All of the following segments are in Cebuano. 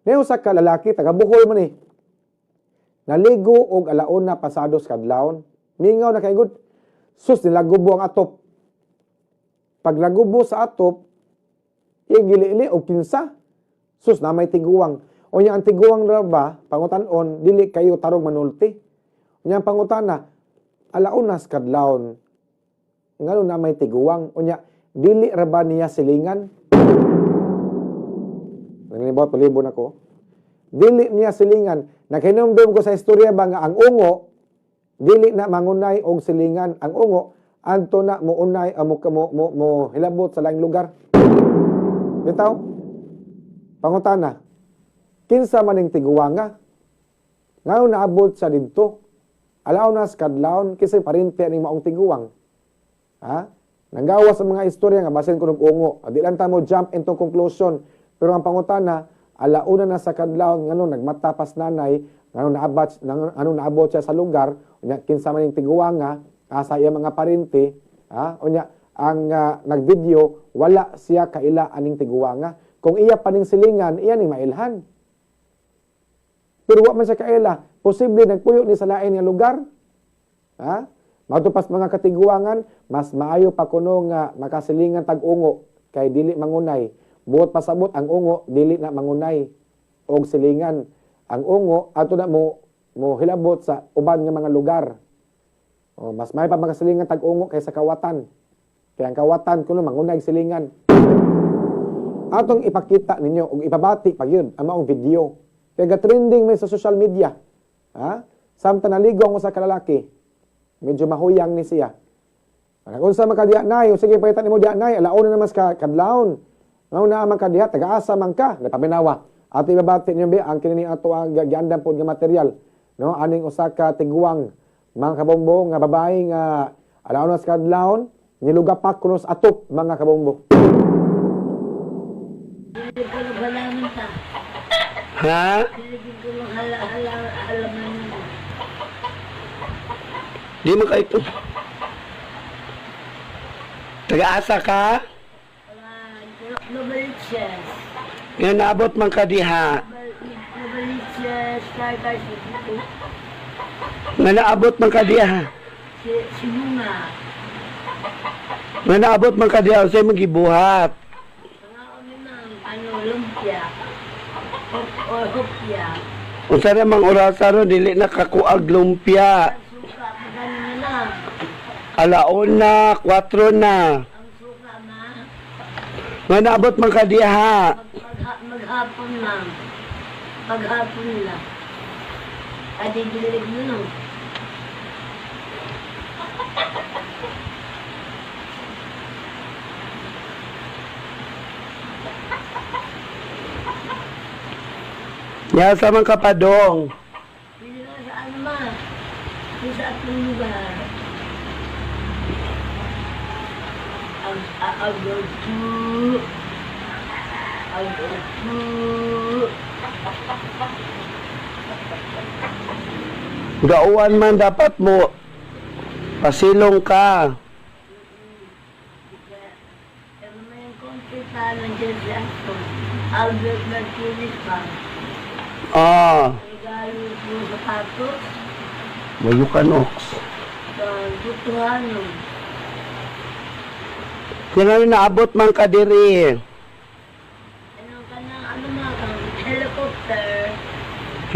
Naay usa ka lalaki, taga Bohol man ni. Naligo og alauna pasado sa kadlawon. Mingaw na kay gud. Sus, nilagubo ang atop. Paglagubo sa atop, igili-ili og kinsa. Sus, na may tiguang. Unya ang tiguang ra ba, pangutan-on, dili kayo tarong manulti. Unya ang pangutana, alauna sa kadlawon, ngano na may tiguang? Unya, dili ra ba niya silingan? Nanginibot, palibon ako. Dili niya silingan. Nakahinumdum ko sa istorya ba nga ang ungo, dili na mangunay og silingan. Ang ungo, anto na muunay, mo, mo, mo, mo hilabot sa laing lugar. Bitaw? Pangutana, kinsa man ning tiguwanga? Ngano naabot sa didto? Alaw na sa kadlawon, kinsa parente aning maong tiguwang? Ha? Nanggawas sa mga istorya nga basin kunog ungo. Di lang ta mo jump into conclusion. Pero ang pangutana, alauna na sa kadlawon, ngano nagmata pas nanay, ngano naabot siya sa lugar, unya kinsa man ning tiguwanga, asa iya mga parente, ha? Unya ang nagvideo, wala siya kaila aning tiguwanga. Kung iya pa ning silingan, iya ning mailhan. Pero wa man siya kaila, posible nagpuyo ni sa lain nga lugar. Ha? Mao pas mga katiguangan, mas maayo pa kuno nga makasilingan tag ungo kay dili mangunay. Buot pasabot ang ungo dili na mangunay og silingan. Ang ungo ato na mo mo hilabot sa uban nga mga lugar. O, mas maayo pa makasilingan tag ungo kaysa kawatan. Kaya ang kawatan kuno mangunay silingan. Atong ipakita ninyo og ipabati pa gyud ang maong video. Kay ga-trending man sa social media. Ha? Samtang naligo ang usa ka lalaki, medyo mahuyang ni siya. Kung unsa man ka diha, nay, o sige pakita nimo diha, nay, alauna naman sa kadlawon. Ngano naa man ka diha, taga-asa man ka, napaminawa. Ato ibabati niyo bi ang kini ato ang giandam pod nga material, no? Aning usa ka tiguang, mga kabombo, nga babae nga alauna sa kadlawon, nilugapak kuno sa atop, mga kabombo. Dili ko na balaman ta. Ha? Dili ko na hala hala alaman. Di mo ka ito. Taga-asa ka? Novaliches. Nga naabot man ka diha. Novaliches, Tartar City. Nga naabot man ka diha. Si Sinunga. Nga naabot man ka diha, unsay mong gibuhat? Pangaon ni ma'am, ano, lumpia. O hopya. Unsa namang orasa ron, dili na kakuag lumpia. Ang suka, magano na lang. Alauna, 4 na. Ang suka, ma. Nga naabot man ka diha. Maghapon, ma'am. Maghapon lang. Adi dilig mo, no? Yasa man ka pa dong. Dili na sa ano, ma. Dili sa atong lugar. Ang ang to ang to Gauan man dapat mo. Pasilong ka. Pero may konti pa nandiyan si Anton. Albert Martinez pa. Ah, Regalo ko sapatos. Mayo ka, Nox. Sa Butuhano. Kaya naabot man ka diri. Ano ka na, ano mga kang helicopter.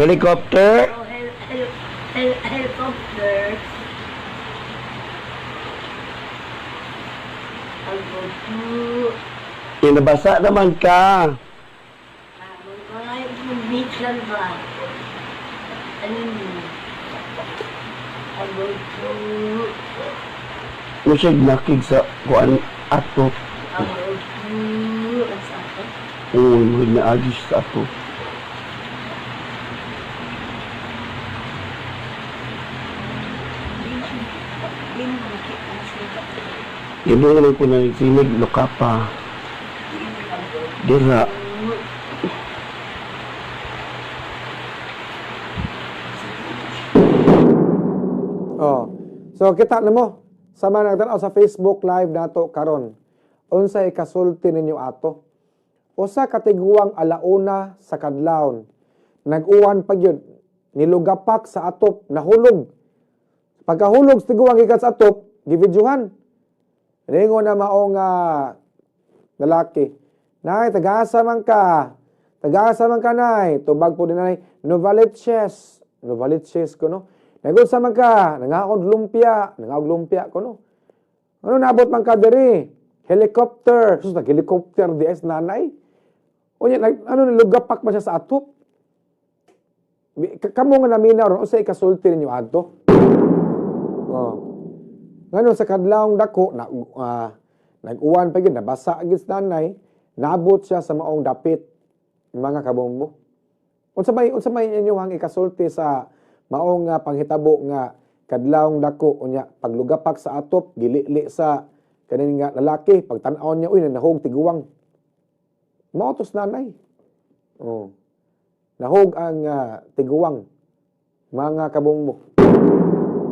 Helicopter? O hel, hel, hel, helicopter. Ang go-to. Inabasa naman ka. Mga mag-beach ba? Ano yun? Ang go-to. Musig nakig sa kuan ato. Ang go-to. Oo, oh, naagi sa ato. Imo naman ko na sinig luka pa. Dira. Oh. So kita na mo sa mga nagtan-aw sa Facebook Live nato karon. Unsay kasulti ninyo ato? Usa ka tiguang 1:00 sa kadlawon. Nag-uwan pa gyud, nilugapak sa atop, nahulog. Pagkahulog sa tiguang gikan sa atop, givideohan. Ningon na maong lalaki, "Nay, tagasa man ka? Tagasa man ka, nay?" Tubag po din nay, "Novaliches." Novaliches ko, no? "Nagunsa man ka?" "Nangaon lumpia." "Nangaon lumpia ko, no?" "Ano naabot man ka diri?" "Helicopter." Sus, nag-helicopter di es nanay. Unya, ano, nilugapak ba siya sa atop? Kamo nga naminaw ron, unsay ikasulti ninyo adto? Oh. Ngano sa kadlawong dako na nag-uwan pa gyud, nabasa gyud sa nanay, naabot siya sa maong dapit, mga kabombo. Unsa may inyong ikasulti sa maong panghitabo nga kadlawong dako, unya paglugapak sa atop, gilili sa kanin nga lalaki, pagtan-aw niya, uy, nahog tiguang. Mao tos nanay. Oh. Nahog ang tiguang, mga kabombo.